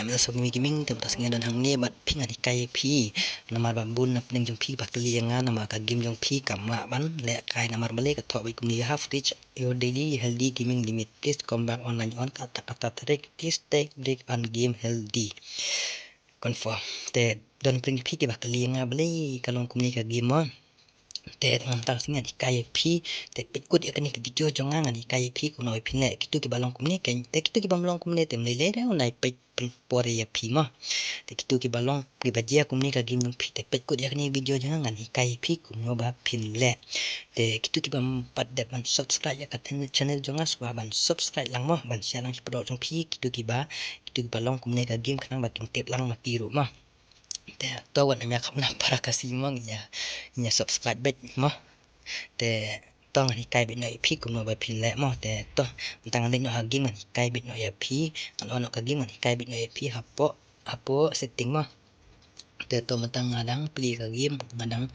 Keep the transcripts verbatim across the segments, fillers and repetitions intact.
Welcome back to Gaming, te mynta ka sngi nga don hangne bad phi, ngan hikai ïa phi. Namar ba bun na pdeng jong phi ba kylli ïa nga namar ka game jong phi kam lah ban lehkai, namar balei ka thoh beit kumne, you have reached your daily healthy gaming limit. Please come back online on katta katta tarik. Please take break and game healthy. Confirm. Te don pdeng jong phi kiba kylli ïa nga balei ka long kumne ka game mo. Te mynta ka sngi ngan hikai ïa phi, te peit kut ïa kane ka video jong nga, ngan hikai ïa phi kumno ba phin leh. Kito kiba long kumne keiñ, te kito kibym long kumne te ym lei lei re, u nai peit pynpor ïa phi mo. Te kito kiba long, kiba jia kumne ka game jong phi, te peit kut ïa kane ka video jong nga, ngan hikai ïa phi kumno ba phin leh. Te kito kibym pat dep ban subscribe ïa ka channel, channel jong nga, sngewbha ban subscribe lang mo, ban share lang shaphang jong phi, kito kiba, kito kiba long kumne ka game khnang ba kin tip lang ma ki ruh mo. Te to wat nym ïa khapna para Khasi mo, ngin ïa, ngin ïa subscribe beit mo. Te to ngan hikai beit noh ïa phi kumno ba phin leh mo. Te to mynta ngan leit noh ha game ngan hikai beit noh ïa phi. Ngan on noh ka game ngan hikai beit noh ïa phi hapoh, hapoh setting mo. Te to mynta nga dang plie ka game, nga dang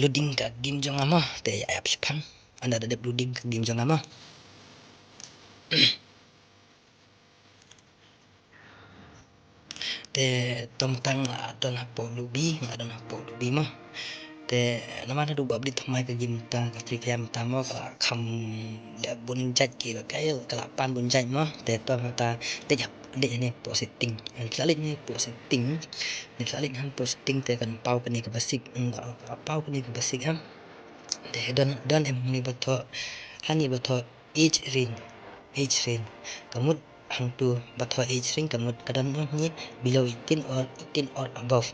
loading ka game jong nga mo. Te ïa ap shaphang. Ynda da dep loading ka game jong nga mo. Te to mynta nga don hapoh lobby, nga don hapoh lobby mo. Te namar naduh ba update thymmai ka game mynta, ka Free Fire mynta mo, ka la kham leh bun jait ki, ka, ka la pan bun jait mo. Te to mynta dei hap, dei hangne hapoh setting. Phi lah leit hangne hapoh setting. Phi lah leit hangne hapoh setting te kan paw kane ka basic, mm, paw kane ka basic em. Te don, don em hangne ba thoh, hangne ba thoh age range, age range. Ka mut hangto ba thoh age range, ka mut ka don hangne below eighteen or eighteen or above.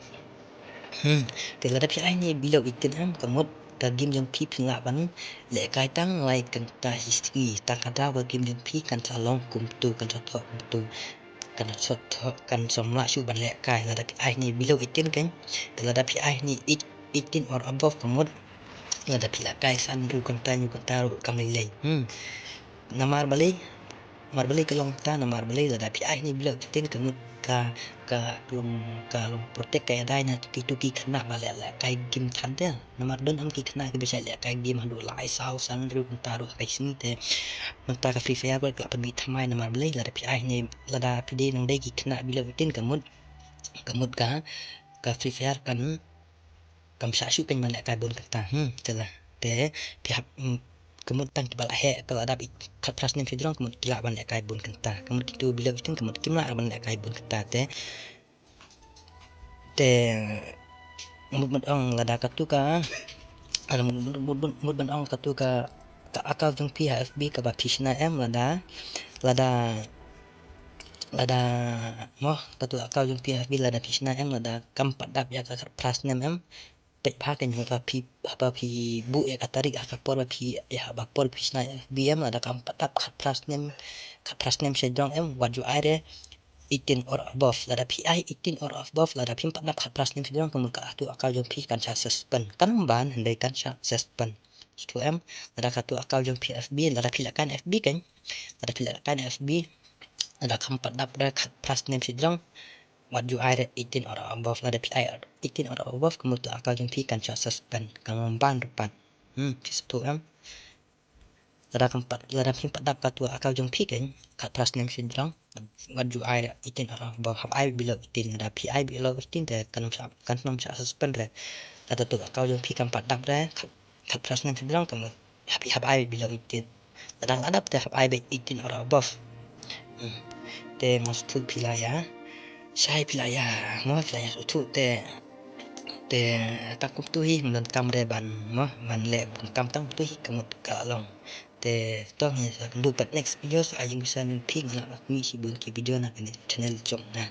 Hmm. Te lada phi ai hangne below eighteen em, ka mut ka game jong phi phin lah ban lehkai tang lai kynta hi sngi. Tang ka daw ka game jong phi kan sa long kumto, kan sa thoh kumto, kan sa thoh, kan sa ym lah shuh ban lehkai lada phi ai hangne below eighteen keiñ. Te lada phi ai hangne eight, eighteen or above, ka mut lada phi lehkai san hynriew kynta, hynñiew kynta ruh kam lei lei. Hmm. Namar balei, namar balei ka long kumta, namar balei lada phi ai hangne below eighteen, ka mut ka, ka long, ka long protect ka ïadei na kito ki khynnah ba leh, lehkai game than te. Namar don em ki khynnah kiba shait lehkai game haduh lai saw san hynriew kynta ruh ha ka sngi. Te mynta ka Free Fire ka la pynmih thymmai, namar balei, lada phi ai hangne, lada phi dei nang dei ki khynnah below eighteen, ka mut, ka mut ka, ka Free Fire kan, kam shah shuh keiñ ban lehkai bun kynta. Hmm, te la. Te phi hap, hmm, ka mut tang kiba la heh, ka la dap khatphra snem shajrong, ka mut ki lah ban lehkai bun kynta. Ka mut kito below eighteen, ka mut kim lah ban lehkai bun kynta. Te, te mut ban ong lada katu ka, lada mut, mut, mut, mut ban ong katu ka, ka account jong phi ha F B kaba phi shna em, lada, lada, lada mo, katu account jong phi ha F B lada phi shna em, lada kam pat dap ïa ka khatphra snem em. Peit bha keiñ haba phi, haba phi buh ïa ka tarik ha ka por ba phi, ïa ha ka por phi shna F B em, lada kam pat dap khatphra snem, khatphra snem shajrong em, wat ju ai re eighteen or above. Lada phi ai eighteen or above, lada phim pat dap khatphra snem shajrong, ka mut katu account jong phi kan shah suspend. Kan ym ban, hynrei kan shah suspend. Sngewthuh em, lada katu account jong phi F B, lada phi lehkai F B keiñ, lada phi lehkai F B, lada kam pat dap re khatphra snem shajrong, wat ju ai re eighteen or above. Lada phi ai eighteen or above, ka mut katu account jong phi kan shah suspend, kan ym ban ruh pat. Hmm, phi sngewthuh em. Lada kam pat, lada phim pat dap katu account jong phi keiñ khatphra snem shajrong, wat ju ai re eighteen or above, hap ai below eighteen. Lada phi ai below eighteen te kan ym shah, kan ym shah suspend re. Lada katu account jong phi kam pat dap re khat, khatphra snem shajrong, ka mut hap, hap ai below eighteen. Lada la dap te hap ai beit eighteen or above. Hmm. Te nga sngewthuh phi la ïa, shai phi la ïa, mo, phi la ïa sngewthuh te, te tang kumtu hi, ym donkam re ban, mo, ban leh bun kam, tang kumtu hi ka mut ka la long. Te to ngin sa ïakynduh pat next video, sa ïa ïing sa ïing phi, nga la mih shibun ki video na kane ka channel jong nga.